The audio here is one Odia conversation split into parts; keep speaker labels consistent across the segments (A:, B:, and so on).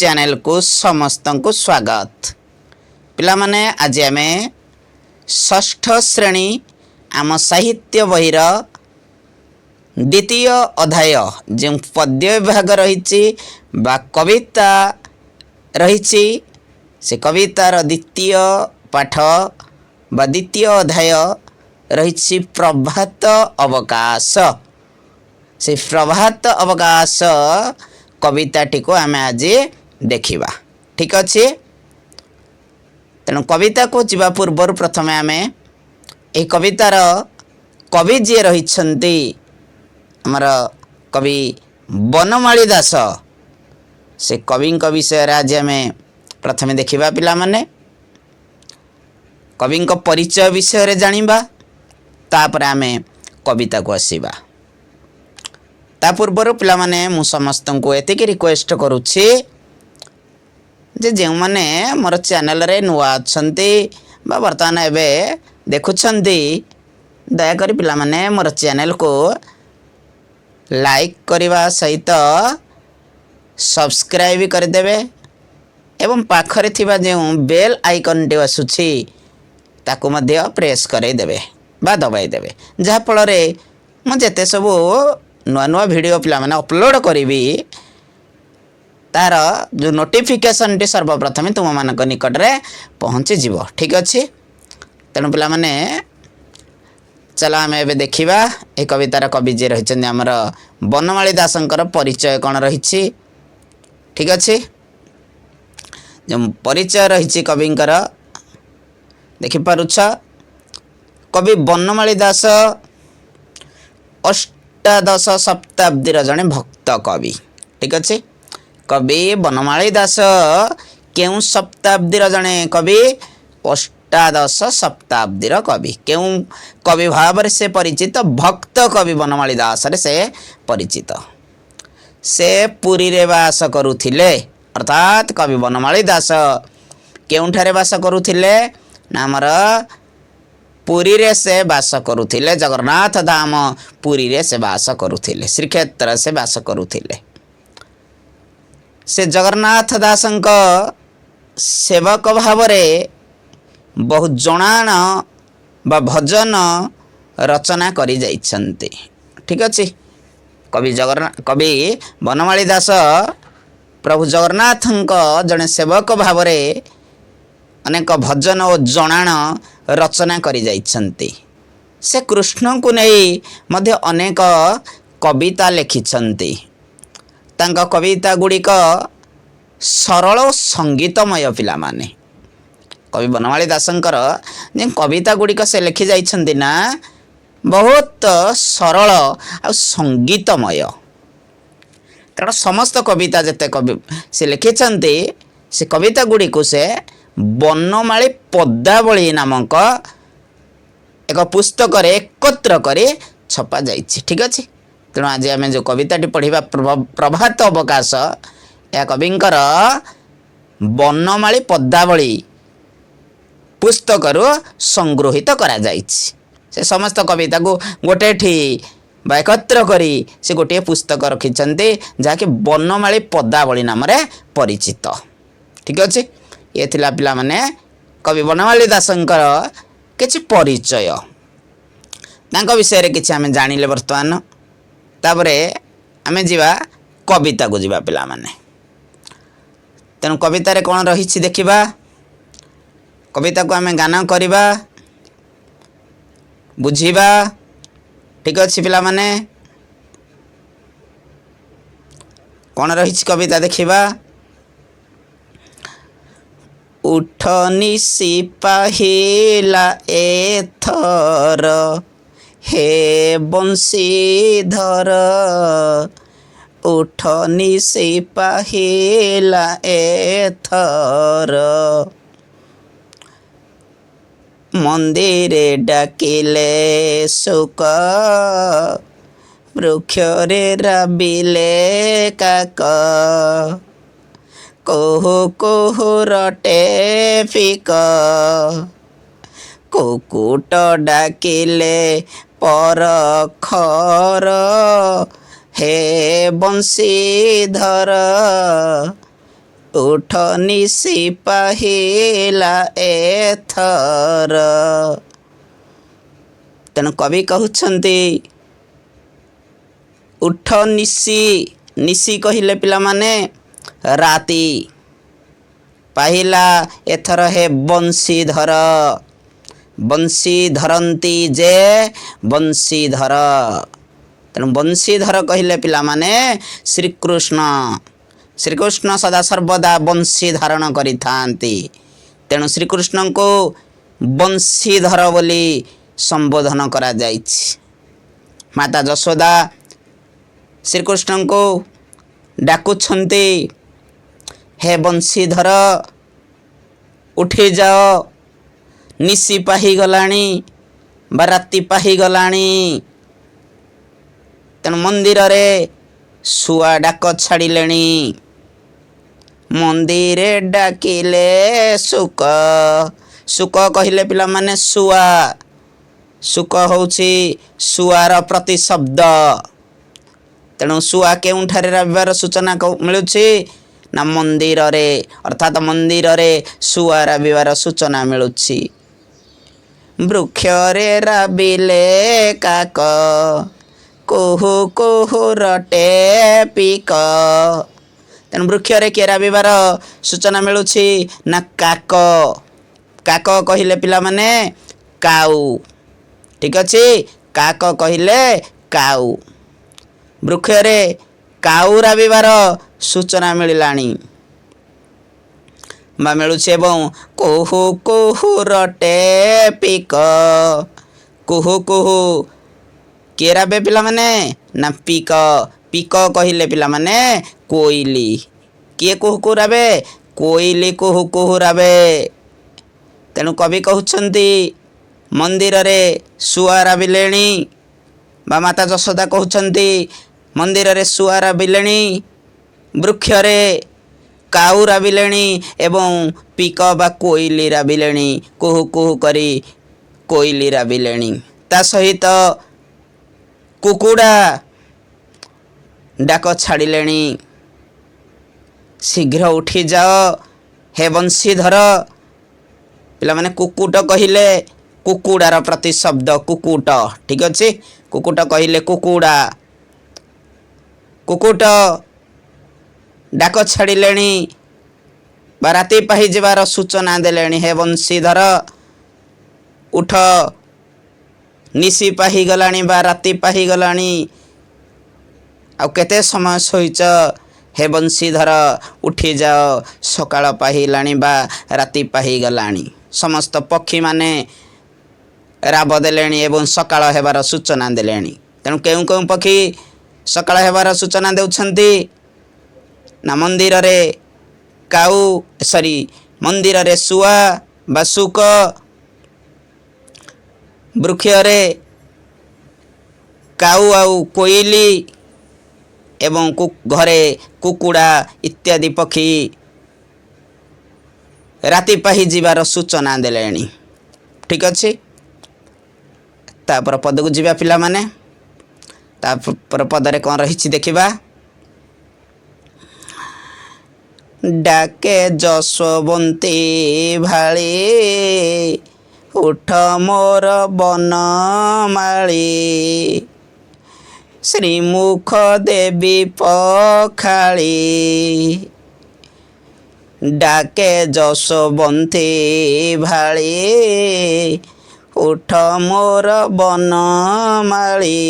A: ଚ୍ୟାନେଲକୁ ସମସ୍ତଙ୍କୁ ସ୍ୱାଗତ। ପିଲାମାନେ, ଆଜି ଆମେ ଷଷ୍ଠ ଶ୍ରେଣୀ ଆମ ସାହିତ୍ୟ ବହିର ଦ୍ୱିତୀୟ ଅଧ୍ୟାୟ, ଯେଉଁ ପଦ୍ୟ ବିଭାଗ ରହିଛି ବା କବିତା ରହିଛି, ସେ କବିତାର ଦ୍ୱିତୀୟ ପାଠ ବା ଦ୍ୱିତୀୟ ଅଧ୍ୟାୟ ରହିଛି ପ୍ରଭାତ ଅବକାଶ। ସେ ପ୍ରଭାତ ଅବକାଶ କବିତାଟିକୁ ଆମେ ଆଜି ଦେଖିବା। ଠିକ୍ ଅଛି? ତେଣୁ କବିତାକୁ ଯିବା ପୂର୍ବରୁ ପ୍ରଥମେ ଆମେ ଏହି କବିତାର କବି ଯିଏ ରହିଛନ୍ତି, ଆମର କବି ବନମାଳୀ ଦାସ, ସେ କବିଙ୍କ ବିଷୟରେ ଆଜି ଆମେ ପ୍ରଥମେ ଦେଖିବା। ପିଲାମାନେ, କବିଙ୍କ ପରିଚୟ ବିଷୟରେ ଜାଣିବା, ତାପରେ ଆମେ କବିତାକୁ ଆସିବା। ତା ପୂର୍ବରୁ ପିଲାମାନେ, ମୁଁ ସମସ୍ତଙ୍କୁ ଏତିକି ରିକ୍ୱେଷ୍ଟ କରୁଛି ଯେ ଯେଉଁମାନେ ମୋର ଚ୍ୟାନେଲରେ ନୂଆ ଅଛନ୍ତି ବା ବର୍ତ୍ତମାନ ଏବେ ଦେଖୁଛନ୍ତି, ଦୟାକରି ପିଲାମାନେ ମୋର ଚ୍ୟାନେଲକୁ ଲାଇକ୍ କରିବା ସହିତ ସବସ୍କ୍ରାଇବ୍ କରିଦେବେ ଏବଂ ପାଖରେ ଥିବା ଯେଉଁ ବେଲ୍ ଆଇକନ୍ଟି ଆସୁଛି, ତାକୁ ମଧ୍ୟ ପ୍ରେସ୍ କରାଇଦେବେ ବା ଦବାଇ ଦେବେ, ଯାହାଫଳରେ ମୁଁ ଯେତେ ସବୁ ନୂଆ ନୂଆ ଭିଡ଼ିଓ ପିଲାମାନେ ଅପଲୋଡ଼ କରିବି, ତାର ଯେଉଁ ନୋଟିଫିକେସନ୍ଟି ସର୍ବପ୍ରଥମେ ତୁମମାନଙ୍କ ନିକଟରେ ପହଞ୍ଚିଯିବ। ଠିକ୍ ଅଛି? ତେଣୁ ପିଲାମାନେ, ଚାଲ ଆମେ ଏବେ ଦେଖିବା ଏ କବିତାର କବି ଯିଏ ରହିଛନ୍ତି, ଆମର ବନମାଳୀ ଦାସଙ୍କର ପରିଚୟ କ'ଣ ରହିଛି। ଠିକ୍ ଅଛି? ଯେଉଁ ପରିଚୟ ରହିଛି କବିଙ୍କର, ଦେଖିପାରୁଛ, କବି ବନମାଳୀ ଦାସ ଅଷ୍ଟାଦଶ ଶତାବ୍ଦୀର ଜଣେ ଭକ୍ତ କବି। ଠିକ୍ ଅଛି? କବି ବନମାଳୀ ଦାସ କେଉଁ ଶତାବ୍ଦୀର ଜଣେ କବି? ଅଷ୍ଟାଦଶ ଶତାବ୍ଦୀର କବି। କେଉଁ କବି ଭାବରେ ସେ ପରିଚିତ? ଭକ୍ତ କବି ବନମାଳୀ ଦାସରେ ସେ ପରିଚିତ। ସେ ପୁରୀରେ ବାସ କରୁଥିଲେ। ଅର୍ଥାତ୍ କବି ବନମାଳୀ ଦାସ କେଉଁଠାରେ ବାସ କରୁଥିଲେ ନା ଆମର ପୁରୀରେ ସେ ବାସ କରୁଥିଲେ। ଜଗନ୍ନାଥ ଧାମ ପୁରୀରେ ସେ ବାସ କରୁଥିଲେ, ଶ୍ରୀକ୍ଷେତ୍ର ସେ ବାସ କରୁଥିଲେ। ସେ ଜଗନ୍ନାଥ ଦାସଙ୍କ ସେବକ ଭାବରେ ବହୁ ଜଣାଣ ବା ଭଜନ ରଚନା କରି ଯାଇଛନ୍ତି। ଠିକ୍ ଅଛି? କବି ବନମାଳୀ ଦାସ ପ୍ରଭୁ ଜଗନ୍ନାଥଙ୍କ ଜଣେ ସେବକ ଭାବରେ ଅନେକ ଭଜନ ଓ ଜଣାଣ ରଚନା କରି ଯାଇଛନ୍ତି। ସେ କୃଷ୍ଣଙ୍କୁ ନେଇ ମଧ୍ୟ ଅନେକ କବିତା ଲେଖିଛନ୍ତି। ତାଙ୍କ କବିତା ଗୁଡ଼ିକ ସରଳ ଓ ସଙ୍ଗୀତମୟ। ପିଲାମାନେ, କବି ବନମାଳୀ ଦାସଙ୍କର ଯେଉଁ କବିତା ଗୁଡ଼ିକ ସେ ଲେଖି ଯାଇଛନ୍ତି ନା, ବହୁତ ସରଳ ଆଉ ସଙ୍ଗୀତମୟ। କାରଣ ସମସ୍ତ କବିତା ଯେତେ କବି ସେ ଲେଖିଛନ୍ତି, ସେ କବିତା ଗୁଡ଼ିକୁ ସେ ବନମାଳୀ ପଦାବଳୀ ନାମକ ଏକ ପୁସ୍ତକରେ ଏକତ୍ର କରି ଛପା ଯାଇଛି। ଠିକ୍ ଅଛି? ତେଣୁ ଆଜି ଆମେ ଯେଉଁ କବିତାଟି ପଢ଼ିବା, ପ୍ରଭାତ ଅବକାଶ, ଏହା କବିଙ୍କର ବନମାଳୀ ପଦାବଳୀ ପୁସ୍ତକରୁ ସଂଗୃହୀତ କରାଯାଇଛି। ସେ ସମସ୍ତ କବିତାକୁ ଗୋଟେଠି ବା ଏକତ୍ର କରି ସେ ଗୋଟିଏ ପୁସ୍ତକ ରଖିଛନ୍ତି, ଯାହାକି ବନମାଳୀ ପଦାବଳୀ ନାମରେ ପରିଚିତ। ଠିକ୍ ଅଛି? ଇଏ ଥିଲା ପିଲାମାନେ କବି ବନମାଳୀ ଦାସଙ୍କର କିଛି ପରିଚୟ। ତାଙ୍କ ବିଷୟରେ କିଛି ଆମେ ଜାଣିଲେ ବର୍ତ୍ତମାନ। ତାପରେ ଆମେ ଯିବା, କବିତାକୁ ଯିବା ପିଲାମାନେ। ତେଣୁ କବିତାରେ କ'ଣ ରହିଛି ଦେଖିବା। କବିତାକୁ ଆମେ ଗାନ କରିବା, ବୁଝିବା। ଠିକ୍ ଅଛି ପିଲାମାନେ? କ'ଣ ରହିଛି କବିତା ଦେଖିବା। ଉଠ ନିଶି ପାହିଲା ଏଥର, ହେ ବଂଶୀଧର, ଉଠ ନିଶି ପାହିଲା ଏଥର। ମନ୍ଦିରେ ଡାକିଲେ ଶୁକ, ବୃକ୍ଷରେ ରାବିଲେ କାକ, କୁହୁ କୁହୁ ରଟେ ପିକ, କୁକୁଟ ଡାକିଲେ ପରଖର, ହେ ବଂଶୀଧର। ଉଠ ନିଶି ପାହିଲା ଏଥର। ତେଣୁ କବି କହୁଛନ୍ତି, ଉଠ ନିଶି। ନିଶି କହିଲେ ପିଲାମାନେ ରାତି, ପାହିଲା ଏଥର ହେ ବଂଶୀଧର। ବଂଶୀ ଧରନ୍ତି ଯେ ବଂଶୀଧର। ତେଣୁ ବଂଶୀଧର କହିଲେ ପିଲାମାନେ ଶ୍ରୀକୃଷ୍ଣ। ଶ୍ରୀକୃଷ୍ଣ ସଦା ସର୍ବଦା ବଂଶୀ ଧାରଣ କରିଥାନ୍ତି, ତେଣୁ ଶ୍ରୀକୃଷ୍ଣଙ୍କୁ ବଂଶୀଧର ବୋଲି ସମ୍ବୋଧନ କରାଯାଇଛି। ମାତା ଯଶୋଦା ଶ୍ରୀକୃଷ୍ଣଙ୍କୁ ଡାକୁଛନ୍ତି, ହେ ବଂଶୀଧର, ଉଠିଯାଅ, ନିଶି ପାହିଗଲାଣି ବା ରାତି ପାହିଗଲାଣି। ତେଣୁ ମନ୍ଦିରରେ ଶୁଆ ଡାକ ଛାଡ଼ିଲେଣି। ମନ୍ଦିରେ ଡାକିଲେ ଶୁକ। ଶୁକ କହିଲେ ପିଲାମାନେ ଶୁଆ। ଶୁକ ହେଉଛି ଶୁଆର ପ୍ରତିଶବ୍ଦ। ତେଣୁ ଶୁଆ କେଉଁଠାରେ ରାବିବାର ସୂଚନା ମିଳୁଛି ନା ମନ୍ଦିରରେ, ଅର୍ଥାତ ମନ୍ଦିରରେ ଶୁଆ ରାବିବାର ସୂଚନା ମିଳୁଛି। ବୃକ୍ଷରେ ରାବିଲେ କାକ, କୁହୁ କୁହୁ ରଟେ ପିକ। ତେଣୁ ବୃକ୍ଷରେ କିଏ ରାବିବାର ସୂଚନା ମିଳୁଛି ନା କାକ। କାକ କହିଲେ ପିଲାମାନେ କାଉ। ଠିକ ଅଛି, କାକ କହିଲେ କାଉ। ବୃକ୍ଷରେ କାଉ ରାବିବାର ସୂଚନା ମିଳିଲାଣି ବା ମିଳୁଛି। ଏବଂ କୁହୁ କୁହୁ ରଟେ ପିକ। କୁହୁ କୁହୁ କିଏ ରାବେ ପିଲାମାନେ ନା ପିକ। ପିକ କହିଲେ ପିଲାମାନେ କୋଇଲି। କିଏ କୁହୁ କୁହୁ ରାବେ? କୋଇଲି କୁହୁ କୁହୁ ରାବେ। ତେଣୁ କବି କହୁଛନ୍ତି, ମନ୍ଦିରରେ ଶୁଆ ରାବିଲେଣି, ବା ମାତା ଯଶୋଦା କହୁଛନ୍ତି, ମନ୍ଦିରରେ ଶୁଆ ରାବିଲେଣି, ବୃକ୍ଷରେ କାଉ ରାବିଲେଣି ଏବଂ ପିକ ବା କୋଇଲି ରାବିଲେଣି, କୁହୁ କୁହୁ କରି କୋଇଲି ରାବିଲେଣି। ତା ସହିତ କୁକୁଡ଼ା ଡାକ ଛାଡ଼ିଲେଣି। ଶୀଘ୍ର ଉଠିଯାଅ ହେ ବଂଶୀଧର। ପିଲାମାନେ, କୁକୁଟ କହିଲେ କୁକୁଡ଼ାର ପ୍ରତିଶବ୍ଦ କୁକୁଟ। ଠିକ ଅଛି, କୁକୁଟ କହିଲେ କୁକୁଡ଼ା। କୁକୁଟ ଡାକ ଛାଡ଼ିଲେଣି ବା ରାତି ପାହିଯିବାର ସୂଚନା ଦେଲେଣି। ହେ ବଂଶୀଧର, ଉଠ, ନିଶି ପାହିଗଲାଣି ବା ରାତି ପାହିଗଲାଣି, ଆଉ କେତେ ସମୟ ଶୋଇଛ? ହେ ବଂଶୀଧର, ଉଠିଯାଅ, ସକାଳ ପାହିଲାଣି ବା ରାତି ପାହିଗଲାଣି। ସମସ୍ତ ପକ୍ଷୀମାନେ ରାବ ଦେଲେଣି ଏବଂ ସକାଳ ହେବାର ସୂଚନା ଦେଲେଣି। ତେଣୁ କେଉଁ କେଉଁ ପକ୍ଷୀ ସକାଳ ହେବାର ସୂଚନା ଦେଉଛନ୍ତି ନା ମନ୍ଦିରରେ କାଉ, ସରି, ମନ୍ଦିରରେ ଶୁଆ ବା ଶୁକ, ବୃକ୍ଷରେ କାଉ ଆଉ କୋଇଲି ଏବଂ ଘରେ କୁକୁଡ଼ା ଇତ୍ୟାଦି ପକ୍ଷୀ ରାତି ପାହିଯିବାର ସୂଚନା ଦେଲେଣି। ଠିକ ଅଛି, ତାପର ପଦକୁ ଯିବା ପିଲାମାନେ। ତାପର ପଦରେ କ'ଣ ରହିଛି ଦେଖିବା। ଡାକେ ଯଶୋବନ୍ତୀ ଭାଳି, ଉଠ ମୋର ବନମାଳୀ, ଶ୍ରୀମୁଖ ଦେବୀ ପଖାଳି। ଡାକେ ଯଶୋବନ୍ତୀ ଭାଳି, ଉଠ ମୋର ବନମାଳୀ,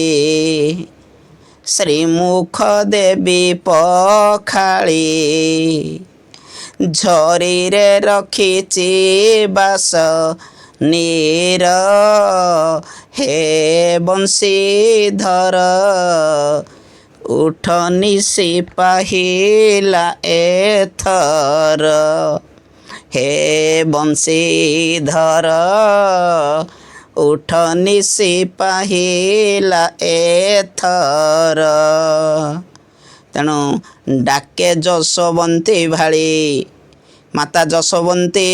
A: ଶ୍ରୀମୁଖ ଦେବୀ ପଖାଳି। ଝରିରେ ରଖିଛି ବାସ ନୀର, ହେ ବଂଶୀଧର, ଉଠ ନିଶି ପାହିଲା ଏଥର। ହେ ବଂଶୀଧର, ଉଠ ନିଶି ପାହିଲା ଏଥର। ତେଣୁ ଡାକେ ଯଶୋବନ୍ତୀ ଭାଳି, ମାତା ଯଶୋବନ୍ତୀ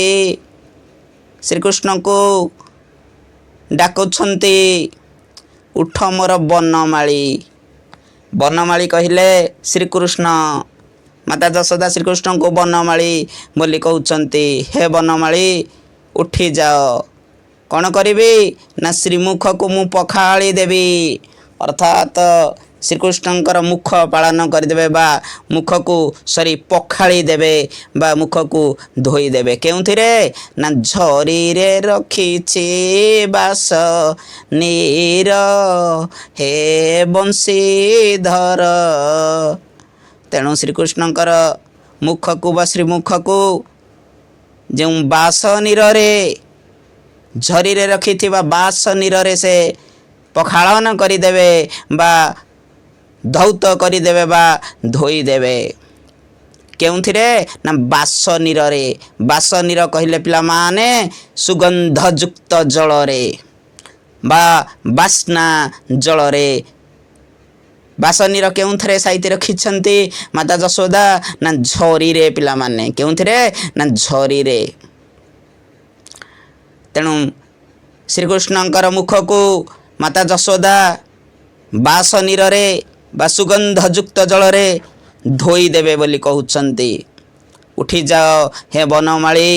A: ଶ୍ରୀକୃଷ୍ଣଙ୍କୁ ଡାକୁଛନ୍ତି, ଉଠ ମୋର ବନମାଳୀ। ବନମାଳୀ କହିଲେ ଶ୍ରୀକୃଷ୍ଣ। ମାତା ଯଶୋଦା ଶ୍ରୀକୃଷ୍ଣଙ୍କୁ ବନମାଳୀ ବୋଲି କହୁଛନ୍ତି। ହେ ବନମାଳୀ, ଉଠିଯାଅ। କ'ଣ କରିବି ନା ଶ୍ରୀମୁଖକୁ ମୁଁ ପଖାଳି ଦେବି, ଅର୍ଥାତ ଶ୍ରୀକୃଷ୍ଣଙ୍କର ମୁଖ ପାଳନ କରିଦେବେ ବା ମୁଖକୁ ସରି ପଖାଳି ଦେବେ ବା ମୁଖକୁ ଧୋଇଦେବେ। କେଉଁଥିରେ ନା ଝରିରେ ରଖିଛି ବାସ ନୀର, ହେ ବଂଶୀଧର। ତେଣୁ ଶ୍ରୀକୃଷ୍ଣଙ୍କର ମୁଖକୁ ବା ଶ୍ରୀମୁଖକୁ ଯେଉଁ ବାସ ନୀରରେ, ଝରିରେ ରଖିଥିବା ବାସ ନୀରରେ ସେ ପଖାଳନ କରିଦେବେ ବା ଧୌତ କରିଦେବେ ବା ଧୋଇଦେବେ। କେଉଁଥିରେ ନା ବାସ ନୀରରେ। ବାସ ନୀର କହିଲେ ପିଲାମାନେ ସୁଗନ୍ଧଯୁକ୍ତ ଜଳରେ ବା ବାସ୍ନା ଜଳରେ। ବାସନୀର କେଉଁଥିରେ ସାଇତି ରଖିଛନ୍ତି ମାତା ଯଶୋଦା ନା ଝରିରେ ପିଲାମାନେ। କେଉଁଥିରେ ନା ଝରିରେ। ତେଣୁ ଶ୍ରୀକୃଷ୍ଣଙ୍କର ମୁଖକୁ ମାତା ଯଶୋଦା ବାସନୀରରେ ବା ସୁଗନ୍ଧଯୁକ୍ତ ଜଳରେ ଧୋଇଦେବେ ବୋଲି କହୁଛନ୍ତି। ଉଠିଯାଅ ହେ ବନମାଳୀ,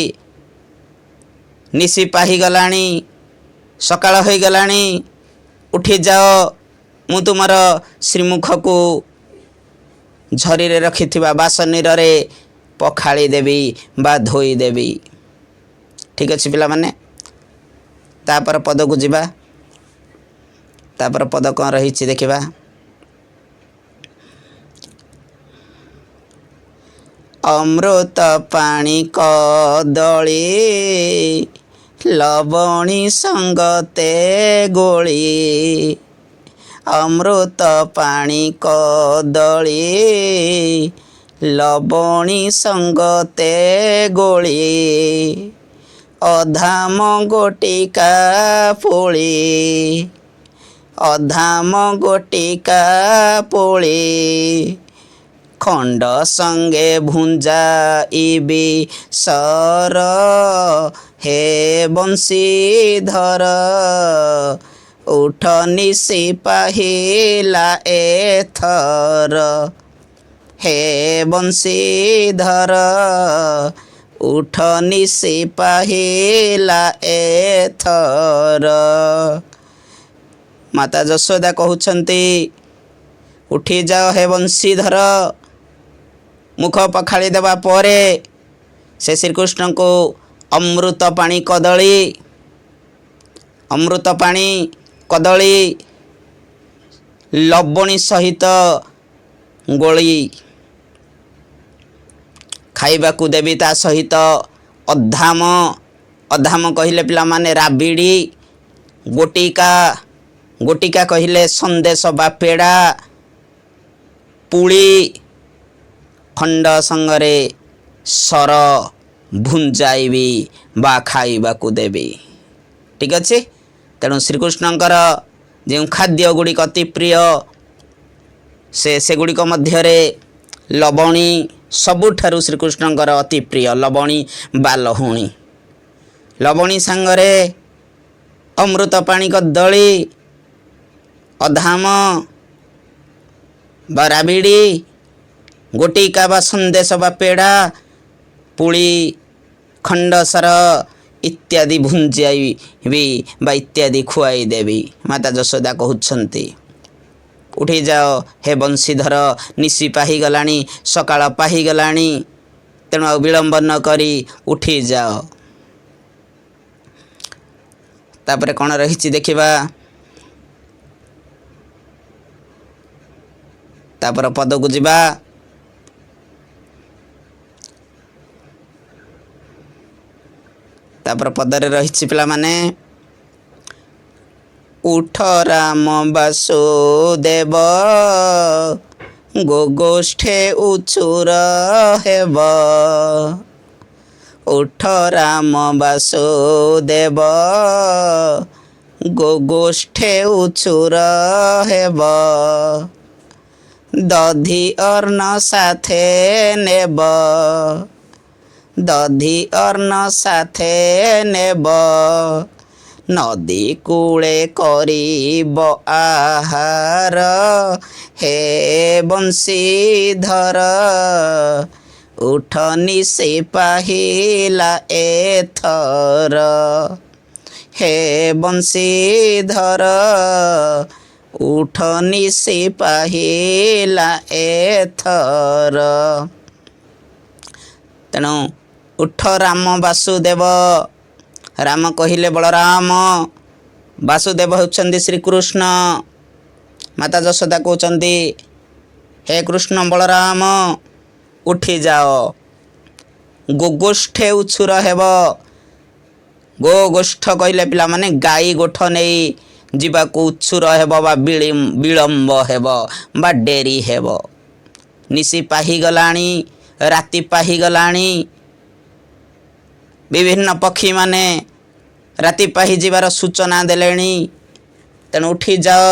A: ନିଶି ପାହିଗଲାଣି, ସକାଳ ହୋଇଗଲାଣି, ଉଠିଯାଅ, ମୁଁ ତୁମର ଶ୍ରୀମୁଖକୁ ଝରିରେ ରଖିଥିବା ବାସନୀରରେ ପଖାଳି ଦେବି ବା ଧୋଇଦେବି। ଠିକ୍ ଅଛି ପିଲାମାନେ, ତାପର ପଦକୁ ଯିବା। ତାପର ପଦ କ'ଣ ରହିଛି ଦେଖିବା। ଅମୃତ ପାଣି କଦଳୀ ଲବଣୀ ସଙ୍ଗତେ ଗୋଳି, ଅମୃତ ପାଣି କଦଳୀ ଲବଣୀ ସଙ୍ଗତେ ଗୋଳି, ଅଧାମ ଗୋଟିକା ପୁଳି, ଅଧାମ ଗୋଟିକା ପୁଳି, ଖଣ୍ଡ ସଙ୍ଗେ ଭୁଞ୍ଜାଇବି ସର, ହେ ବଂଶୀଧର। ଉଠ ନିଶି ପାହିଲା ଏଥର, ହେ ବଂଶୀଧର, ଉଠ ନିଶି ପାହିଲା ଏଥର। ମାତା ଯଶୋଦା କହୁଛନ୍ତି, ଉଠିଯାଅ ହେ ବଂଶୀଧର। ମୁଖ ପଖାଳି ଦେବା ପରେ ସେ ଶ୍ରୀକୃଷ୍ଣଙ୍କୁ ଅମୃତ ପାଣି କଦଳୀ, ଅମୃତ ପାଣି କଦଳୀ ଲବଣୀ ସହିତ ଗୋଳି ଖାଇବାକୁ ଦେବି। ତା ସହିତ ଅଧାମ, ଅଧାମ କହିଲେ ପିଲାମାନେ ରାବିଡ଼ି, ଗୋଟିକା, ଗୋଟିକା କହିଲେ ସନ୍ଦେଶ ବା ପେଡ଼ା, ପୁଳି, ଖଣ୍ଡ ସଙ୍ଗରେ ସର ଭୁଞ୍ଜାଇବି ବା ଖାଇବାକୁ ଦେବି। ଠିକ୍ ଅଛି। ତେଣୁ ଶ୍ରୀକୃଷ୍ଣଙ୍କର ଯେଉଁ ଖାଦ୍ୟ ଗୁଡ଼ିକ ଅତି ପ୍ରିୟ, ସେ ସେଗୁଡ଼ିକ ମଧ୍ୟରେ ଲବଣୀ ସବୁଠାରୁ ଶ୍ରୀକୃଷ୍ଣଙ୍କର ଅତି ପ୍ରିୟ। ଲବଣୀ ବା ଲହୁଣୀ, ଲବଣୀ ସାଙ୍ଗରେ ଅମୃତ ପାଣି କଦଳୀ, ଅଧାମ ବା ରାବିଡ଼ି, ଗୋଟିକା ବା ସନ୍ଦେଶ ବା ପେଡ଼ା, ପୁଳି, ଖଣ୍ଡସର ଇତ୍ୟାଦି ଭୁଞ୍ଜାଇବି ବା ଇତ୍ୟାଦି ଖୁଆଇ ଦେବି। ମାତା ଯଶୋଦା କହୁଛନ୍ତି, ଉଠିଯାଅ ହେ ବଂଶୀଧର, ନିଶି ପାହିଗଲାଣି, ସକାଳ ପାହିଗଲାଣି, ତେଣୁ ଆଉ ବିଳମ୍ବ ନ କରି ଉଠିଯାଅ। ତାପରେ କ'ଣ ରହିଛି ଦେଖିବା। ତାପର ପଦକୁ ଯିବା। ତାପର ପଦରେ ରହିଛି ପିଲାମାନେ, ଉଠ ରାମ ବାସୁଦେବ ଗୋଗୋଷ୍ଠେ ଉଛୁର ହେବ, ଉଠ ରାମ ବାସୁଦେବ ଗୋଗୋଷ୍ଠେ ଉଛୁର ହେବ, ଦଧି ଅର୍ଣ୍ଣ ସାଥେ ନେବ, ଦଧି ଅର୍ଣ୍ଣ ସାଥେ ନେବ, ନଦୀ କୂଳେ କରିବ ଆହାର, ହେ ବଂଶୀଧର, ଉଠ ନିଶି ପାହିଲା ଏଥର। ହେ ବଂଶୀଧର, ଉଠ ନିଶି ପାହିଲା ଏଥର। ତେଣୁ ଉଠ ରାମ ବାସୁଦେବ। ରାମ କହିଲେ ବଳରାମ, ବାସୁଦେବ ହେଉଛନ୍ତି ଶ୍ରୀକୃଷ୍ଣ। ମାତା ଯଶୋଦା କହୁଛନ୍ତି, ହେ କୃଷ୍ଣ ବଳରାମ, ଉଠିଯାଅ, ଗୋଗୋଷ୍ଠେ ଉଛୁର ହେବ। ଗୋ ଗୋଷ୍ଠ କହିଲେ ପିଲାମାନେ ଗାଈ ଗୋଠ ନେଇ ଯିବାକୁ ଉଛୁର ହେବ ବା ବିଳମ୍ବ ହେବ ବା ଡେରି ହେବ। ନିଶି ପାହିଗଲାଣି, ରାତି ପାହିଗଲାଣି। ବିଭିନ୍ନ ପକ୍ଷୀମାନେ ରାତି ପାହିଯିବାର ସୂଚନା ଦେଲେଣି। ତେଣୁ ଉଠିଯାଅ,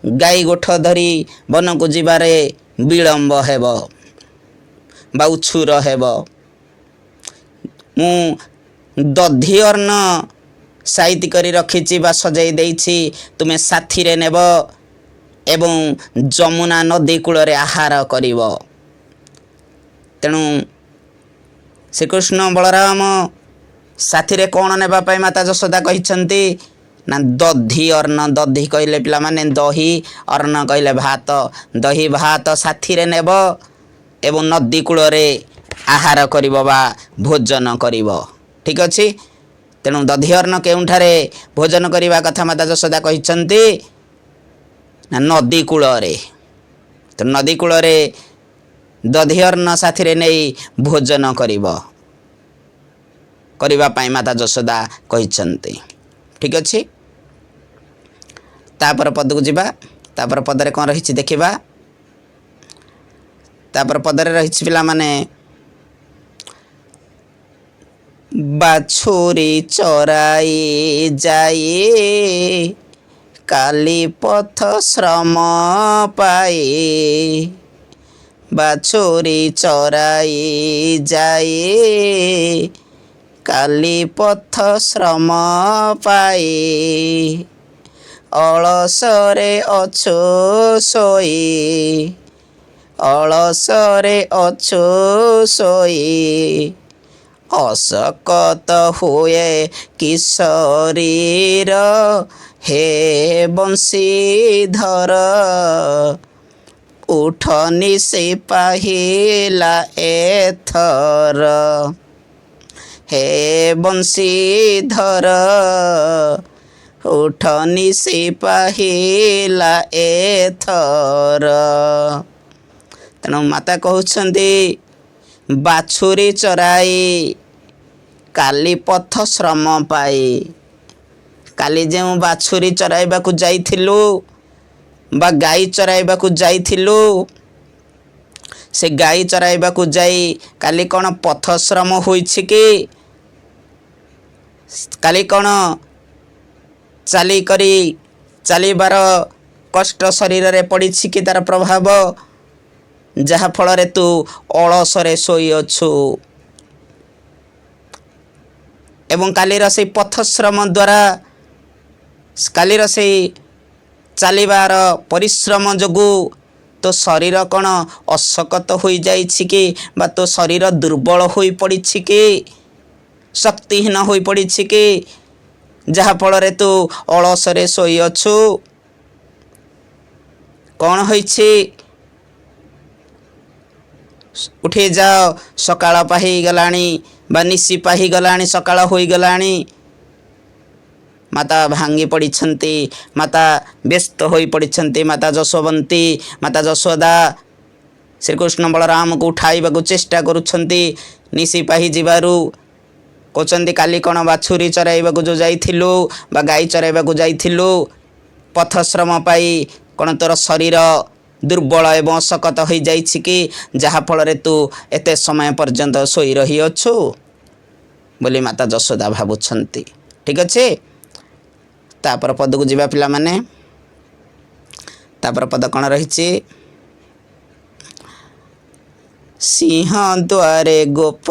A: ଗାଈ ଗୋଠ ଧରି ବନକୁ ଯିବାରେ ବିଳମ୍ବ ହେବ ବା ଉଛୁର ହେବ। ମୁଁ ଦଧି ଅନ୍ନ ସାଇତି କରି ରଖିଛି ବା ସଜେଇ ଦେଇଛି, ତୁମେ ସାଥିରେ ନେବ ଏବଂ ଯମୁନା ନଦୀ କୂଳରେ ଆହାର କରିବ। ତେଣୁ ଶ୍ରୀକୃଷ୍ଣ ବଳରାମ ସାଥିରେ କ'ଣ ନେବା ପାଇଁ ମାତା ଯଶୋଦା କହିଛନ୍ତି ନା ଦଧି ଅନ୍ନ। ଦଧି କହିଲେ ପିଲାମାନେ ଦହି, ଅନ୍ନ କହିଲେ ଭାତ। ଦହି ଭାତ ସାଥିରେ ନେବ ଏବଂ ନଦୀ କୂଳରେ ଆହାର କରିବ ବା ଭୋଜନ କରିବ। ଠିକ ଅଛି। ତେଣୁ ଦଧି ଅନ୍ନ କେଉଁଠାରେ ଭୋଜନ କରିବା କଥା ମାତା ଯଶୋଦା କହିଛନ୍ତି ନା ନଦୀ କୂଳରେ। ତେଣୁ ନଦୀ କୂଳରେ ଦଧି ଅନ୍ନ ସାଥିରେ ନେଇ ଭୋଜନ କରିବା ପାଇଁ ମାତା ଯଶୋଦା କହିଛନ୍ତି। ଠିକ ଅଛି, ତାପର ପଦକୁ ଯିବା। ତାପର ପଦରେ କ'ଣ ରହିଛି ଦେଖିବା। ତାପର ପଦରେ ରହିଛି ପିଲାମାନେ, ବାଛୁରୀ ଚରାଇ ଯାଇ କାଲି ପଥ ଶ୍ରମ ପାଇ, ବାଛୁରୀ ଚରାଇ ଯାଇ କାଲି ପଥ ଶ୍ରମ ପାଇ, ଅଳସରେ ଅଛୁ ଶୋଇ, ଅଳସରେ ଅଛୁ ଶୋଇ, ଅଶକତ ହୁଏ କି ଶରୀର, ହେ ବଂଶୀଧର, ଉଠ ନିଶି ପାହିଲା ଏଥର। ହେ ବଂଶୀଧର, ଉଠ ନିଶି ପାହିଲା ଏଥର। ତେଣୁ ମାତା କହୁଛନ୍ତି, ବାଛୁରୀ ଚରାଇ କାଲି ପଥ ଶ୍ରମ ପାଇ, କାଲି ଯେଉଁ ବାଛୁରୀ ଚରାଇବାକୁ ଯାଇଥିଲୁ ବା ଗାଈ ଚରାଇବାକୁ ଯାଇଥିଲୁ, ସେ ଗାଈ ଚରାଇବାକୁ ଯାଇ କାଲି କ'ଣ ପଥଶ୍ରମ ହୋଇଛି କି? କାଲି କ'ଣ ଚାଲି କରି ଚାଲିବାର କଷ୍ଟ ଶରୀରରେ ପଡ଼ିଛି କି ତାର ପ୍ରଭାବ, ଯାହାଫଳରେ ତୁ ଅଳସରେ ଶୋଇଅଛୁ? ଏବଂ କାଲିର ସେଇ ପଥଶ୍ରମ ଦ୍ୱାରା, କାଲିର ସେଇ ଚାଲିବାର ପରିଶ୍ରମ ଯୋଗୁଁ ତୋ ଶରୀର କ'ଣ ଅଶକତ ହୋଇଯାଇଛି କି ବା ତୋ ଶରୀର ଦୁର୍ବଳ ହୋଇପଡ଼ିଛି କି, ଶକ୍ତିହୀନ ହୋଇପଡ଼ିଛି କି, ଯାହାଫଳରେ ତୁ ଅଳସରେ ଶୋଇଅଛୁ? କ'ଣ ହୋଇଛି? ଉଠି ଯାଅ, ସକାଳ ପାହିଗଲାଣି ବା ନିଶି ପାହିଗଲାଣି, ସକାଳ ହୋଇଗଲାଣି। ମାତା ଭାଙ୍ଗି ପଡ଼ିଛନ୍ତି, ମାତା ବ୍ୟସ୍ତ ହୋଇପଡ଼ିଛନ୍ତି। ମାତା ଯଶୋବନ୍ତୀ, ମାତା ଯଶୋଦା ଶ୍ରୀକୃଷ୍ଣ ବଳରାମକୁ ଉଠାଇବାକୁ ଚେଷ୍ଟା କରୁଛନ୍ତି। ନିଶି ପାହି ଯିବାରୁ କହୁଛନ୍ତି, କାଲି କ'ଣ ବାଛୁରୀ ଚରାଇବାକୁ ଯେଉଁ ଯାଇଥିଲୁ ବା ଗାଈ ଚରାଇବାକୁ ଯାଇଥିଲୁ, ପଥଶ୍ରମ ପାଇ କ'ଣ ତୋର ଶରୀର ଦୁର୍ବଳ ଏବଂ ଅଶକତ ହୋଇଯାଇଛି କି, ଯାହାଫଳରେ ତୁ ଏତେ ସମୟ ପର୍ଯ୍ୟନ୍ତ ଶୋଇ ରହିଅଛୁ ବୋଲି ମାତା ଯଶୋଦା ଭାବୁଛନ୍ତି। ଠିକ ଅଛି, ତାପର ପଦକୁ ଯିବା ପିଲାମାନେ। ତାପର ପଦ କ'ଣ ରହିଛି? ସିଂହ ଦ୍ୱାରେ ଗୋପ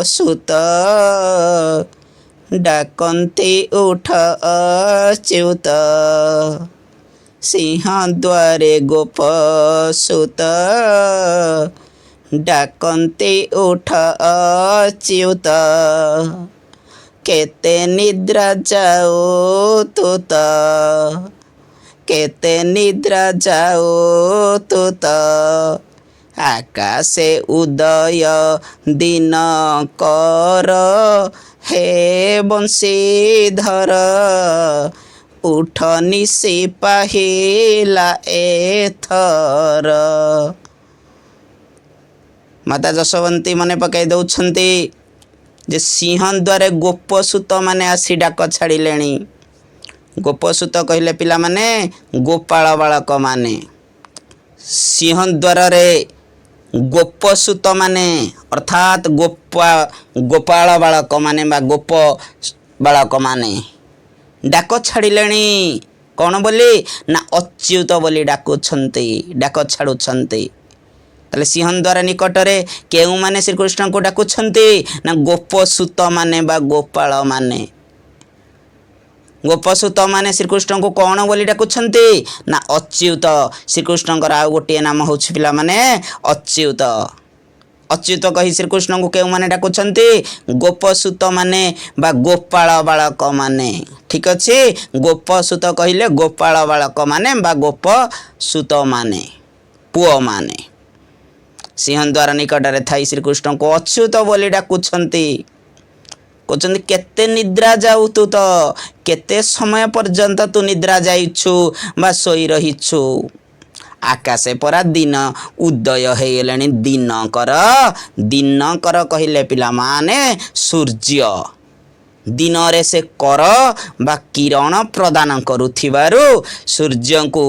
A: ସୁତ ଡାକନ୍ତି ଉଠ ଅଚ୍ୟୁତ। ସିଂହଦ୍ୱାରେ ଗୋପସୁତ ଡାକନ୍ତି ଉଠ ଅଚ୍ୟୁତ। କେତେ ନିଦ୍ରା ଯାଉ ତୁ ତ, କେତେ ନିଦ୍ରା ଯାଉ ତୁ ତ। ଆକାଶେ ଉଦୟ ଦିନ କର, ହେ ବଂଶୀଧର, ଉଠ ନିଶି ପାହିଲା ଏଥର। ମାତା ଯଶୋବନ୍ତୀ ମନେ ପକାଇ ଦେଉଛନ୍ତି ଯେ ସିଂହଦ୍ୱାରେ ଗୋପସୁତ ମାନେ ଆସି ଡାକ ଛାଡ଼ିଲେଣି। ଗୋପସୁତ କହିଲେ ପିଲାମାନେ ଗୋପାଳ ବାଳକମାନେ। ସିଂହଦ୍ୱାରରେ ଗୋପସୁତ ମାନେ ଅର୍ଥାତ୍ ଗୋପାଳ ବାଳକମାନେ ବା ଗୋପ ବାଳକମାନେ ଡାକ ଛାଡ଼ିଲେଣି। କ'ଣ ବୋଲି ନା ଅଚ୍ୟୁତ ବୋଲି ଡାକୁଛନ୍ତି, ଡାକ ଛାଡ଼ୁଛନ୍ତି। ତାହେଲେ ସିଂହଦ୍ୱାର ନିକଟରେ କେଉଁମାନେ ଶ୍ରୀକୃଷ୍ଣଙ୍କୁ ଡାକୁଛନ୍ତି ନା ଗୋପସୁତ ମାନେ ବା ଗୋପାଳ ମାନେ। ଗୋପସୁତ ମାନେ ଶ୍ରୀକୃଷ୍ଣଙ୍କୁ କ'ଣ ବୋଲି ଡାକୁଛନ୍ତି ନା ଅଚ୍ୟୁତ। ଶ୍ରୀକୃଷ୍ଣଙ୍କର ଆଉ ଗୋଟିଏ ନାମ ହେଉଛି ପିଲାମାନେ ଅଚ୍ୟୁତ। ଅଚ୍ୟୁତ କହି ଶ୍ରୀକୃଷ୍ଣଙ୍କୁ କେଉଁମାନେ ଡାକୁଛନ୍ତି? ଗୋପସୁତ ମାନେ ବା ଗୋପାଳ ବାଳକ ମାନେ। ଠିକ ଅଛି, ଗୋପସୁତ କହିଲେ ଗୋପାଳ ବାଳକ ମାନେ ବା ଗୋପସୁତ ମାନେ, ପୁଅମାନେ। ସିଂହଦ୍ୱାର ନିକଟରେ ଥାଇ ଶ୍ରୀକୃଷ୍ଣଙ୍କୁ ଅଚ୍ୟୁତ ବୋଲି ଡାକୁଛନ୍ତି। କହୁଛନ୍ତି କେତେ ନିଦ୍ରା ଯାଉ ତୁ ତ, କେତେ ସମୟ ପର୍ଯ୍ୟନ୍ତ ତୁ ନିଦ୍ରା ଯାଇଛୁ ବା ଶୋଇ ରହିଛୁ। ଆକାଶେ ପରା ଦିନ ଉଦୟ ହେଇଗଲେଣି। ଦିନକର, ଦିନକର କହିଲେ ପିଲାମାନେ ସୂର୍ଯ୍ୟ। ଦିନରେ ସେ କର ବା କିରଣ ପ୍ରଦାନ କରୁଥିବାରୁ ସୂର୍ଯ୍ୟଙ୍କୁ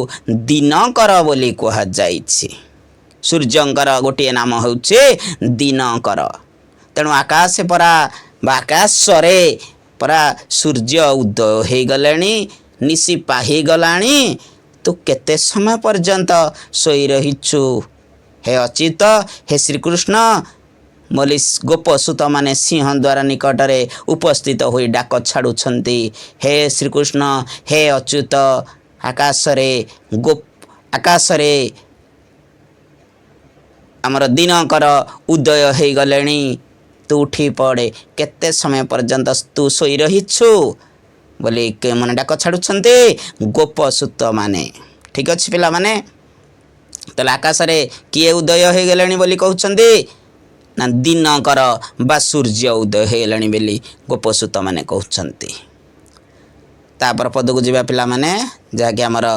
A: ଦିନକର ବୋଲି କୁହାଯାଇଛି। ସୂର୍ଯ୍ୟଙ୍କର ଗୋଟିଏ ନାମ ହେଉଛି ଦିନକର। ତେଣୁ ଆକାଶେ ପରା ବା ଆକାଶରେ ପରା ସୂର୍ଯ୍ୟ ଉଦୟ ହେଇଗଲେଣି, ନିଶି ପାହିଗଲାଣି, ତୁ କେତେ ସମୟ ପର୍ଯ୍ୟନ୍ତ ଶୋଇ ରହିଛୁ ହେ ଅଚ୍ୟୁତ, ହେ ଶ୍ରୀକୃଷ୍ଣ ବୋଲି ଗୋପସୁତମାନେ ସିଂହଦ୍ୱାର ନିକଟରେ ଉପସ୍ଥିତ ହୋଇ ଡାକ ଛାଡ଼ୁଛନ୍ତି। ହେ ଶ୍ରୀକୃଷ୍ଣ, ହେ ଅଚ୍ୟୁତ, ଆକାଶରେ ଆମର ଦିନକର ଉଦୟ ହେଇଗଲେଣି, ତୁ ଉଠି ପଡ଼େ, କେତେ ସମୟ ପର୍ଯ୍ୟନ୍ତ ତୁ ଶୋଇ ରହିଛୁ ବୋଲି କେଉଁମାନେ ଡାକ ଛାଡ଼ୁଛନ୍ତି? ଗୋପସୁତମାନେ। ଠିକ ଅଛି ପିଲାମାନେ, ତାହେଲେ ଆକାଶରେ କିଏ ଉଦୟ ହେଇଗଲେଣି ବୋଲି କହୁଛନ୍ତି ନା ଦିନକର ବା ସୂର୍ଯ୍ୟ ଉଦୟ ହେଇଗଲେଣି ବୋଲି ଗୋପସୁତମାନେ କହୁଛନ୍ତି। ତାପର ପଦକୁ ଯିବା ପିଲାମାନେ, ଯାହାକି ଆମର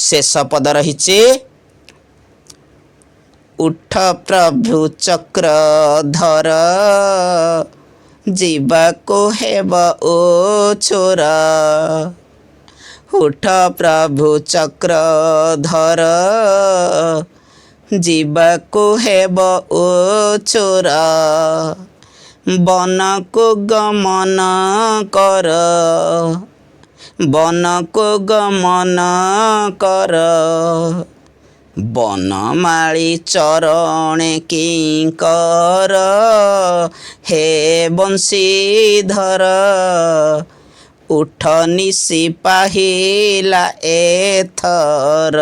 A: ଶେଷ ପଦ ରହିଛି। ଉଠ ପ୍ରଭୁ ଚକ୍ରଧର, ଯିବାକୁ ହେବ ଉଛୁର। ଉଠ ପ୍ରଭୁ ଚକ୍ରଧର, ଯିବାକୁ ହେବ ଉଛୁର। ବନକୁ ଗମନ କର, ବନକୁ ଗମନ କର। ବନମାଳୀ ଚରଣେ କିଙ୍କର, ହେ ବଂଶୀଧର, ଉଠ ନିଶି ପାହିଲା ଏଥର।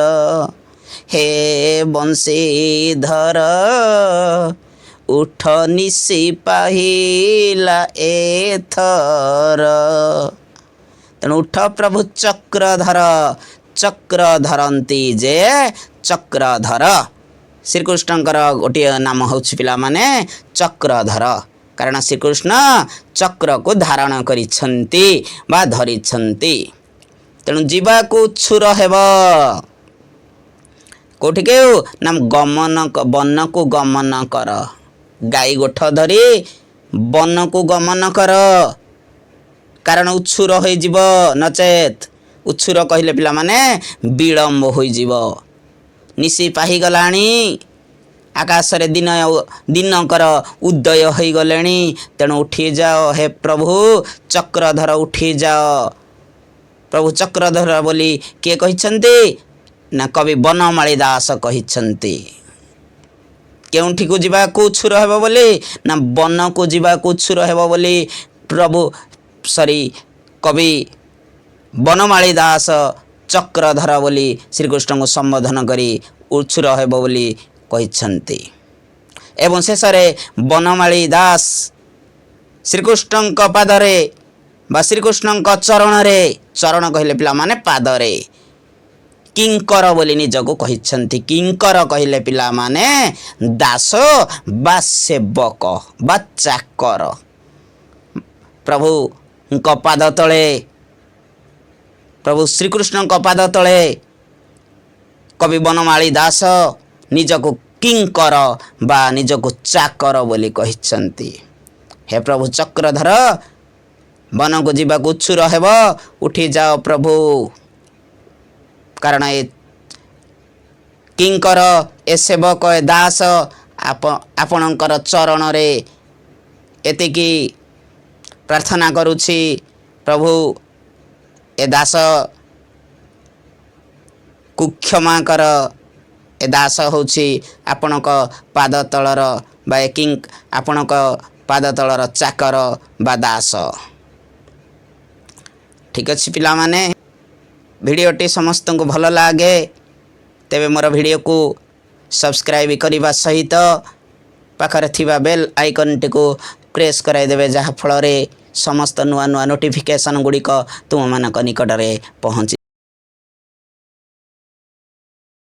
A: ହେ ବଂଶୀଧର, ଉଠ ନିଶି ପାହିଲା ଏଥର। ତେଣୁ ଉଠ ପ୍ରଭୁ ଚକ୍ରଧର, ଚକ୍ର ଧରନ୍ତି ଯେ ଚକ୍ରଧର। ଶ୍ରୀକୃଷ୍ଣଙ୍କର ଗୋଟିଏ ନାମ ହେଉଛି ପିଲାମାନେ ଚକ୍ରଧର, କାରଣ ଶ୍ରୀକୃଷ୍ଣ ଚକ୍ରକୁ ଧାରଣ କରିଛନ୍ତି ବା ଧରିଛନ୍ତି। ତେଣୁ ଯିବାକୁ ଛୁର ହେବ କୋଉଠିକି ନା ଗମନ, ବନକୁ ଗମନ କର। ଗାଈ ଗୋଠ ଧରି ବନକୁ ଗମନ କର, କାରଣ ଉଛୁର ହୋଇଯିବ। ନଚେତ୍ ଉଛୁର କହିଲେ ପିଲାମାନେ ବିଳମ୍ବ ହୋଇଯିବ। ନିଶି ପାହିଗଲାଣି, ଆକାଶରେ ଦିନକର ଉଦୟ ହୋଇଗଲେଣି, ତେଣୁ ଉଠିଯାଅ ହେ ପ୍ରଭୁ ଚକ୍ରଧର, ଉଠିଯାଅ ପ୍ରଭୁ ଚକ୍ରଧର ବୋଲି କିଏ କହିଛନ୍ତି ନା କବି ବନମାଳୀ ଦାସ କହିଛନ୍ତି। କେଉଁଠିକୁ ଯିବାକୁ ଉଛୁର ହେବ ବୋଲି ନା ବନକୁ ଯିବାକୁ ଉଛୁର ହେବ ବୋଲି ପ୍ରଭୁ ସରି, କବି ବନମାଳୀ ଦାସ ଚକ୍ରଧର ବୋଲି ଶ୍ରୀକୃଷ୍ଣଙ୍କୁ ସମ୍ବୋଧନ କରି ଉଛୁର ହେବ ବୋଲି କହିଛନ୍ତି। ଏବଂ ଶେଷରେ ବନମାଳୀ ଦାସ ଶ୍ରୀକୃଷ୍ଣଙ୍କ ପାଦରେ ବା ଶ୍ରୀକୃଷ୍ଣଙ୍କ ଚରଣରେ, ଚରଣ କହିଲେ ପିଲାମାନେ ପାଦରେ, କିଙ୍କର ବୋଲି ନିଜକୁ କହିଛନ୍ତି। କିଙ୍କର କହିଲେ ପିଲାମାନେ ଦାସ ବା ସେବକ ବା ଚାକର। ପ୍ରଭୁଙ୍କ ପାଦ ତଳେ, ପ୍ରଭୁ ଶ୍ରୀକୃଷ୍ଣଙ୍କ ପାଦ ତଳେ କବି ବନମାଳୀ ଦାସ ନିଜକୁ କିଙ୍କର ବା ନିଜକୁ ଚାକର ବୋଲି କହିଛନ୍ତି। ହେ ପ୍ରଭୁ ଚକ୍ରଧର, ବନକୁ ଯିବାକୁ ଉଛୁର ହେବ, ଉଠି ଯାଅ ପ୍ରଭୁ। କାରଣ ଏ କିଙ୍କର, ଏ ସେବକ, ଏ ଦାସ ଆପଣଙ୍କର ଚରଣରେ ଏତିକି ପ୍ରାର୍ଥନା କରୁଛି। ପ୍ରଭୁ, ଏ ଦାସ କୁ କ୍ଷମା କର। ଏ ଦାସ ହେଉଛି ଆପଣଙ୍କ ପାଦ ତଳର ବା ଏ କିଙ୍କ ଆପଣଙ୍କ ପାଦ ତଳର ଚାକର ବା ଦାସ। ଠିକ୍ ଅଛି ପିଲାମାନେ, ଭିଡ଼ିଓଟି ସମସ୍ତଙ୍କୁ ଭଲ ଲାଗେ ତେବେ ମୋର ଭିଡ଼ିଓକୁ ସବସ୍କ୍ରାଇବ୍ କରିବା ସହିତ ପାଖରେ ଥିବା ବେଲ୍ ଆଇକନ୍ଟିକୁ ପ୍ରେସ୍ କରାଇଦେବେ, ଯାହାଫଳରେ ସମସ୍ତ ନୂଆ ନୂଆ ନୋଟିଫିକେସନ୍ ଗୁଡ଼ିକ ତୁମମାନଙ୍କ ନିକଟରେ ପହଞ୍ଚି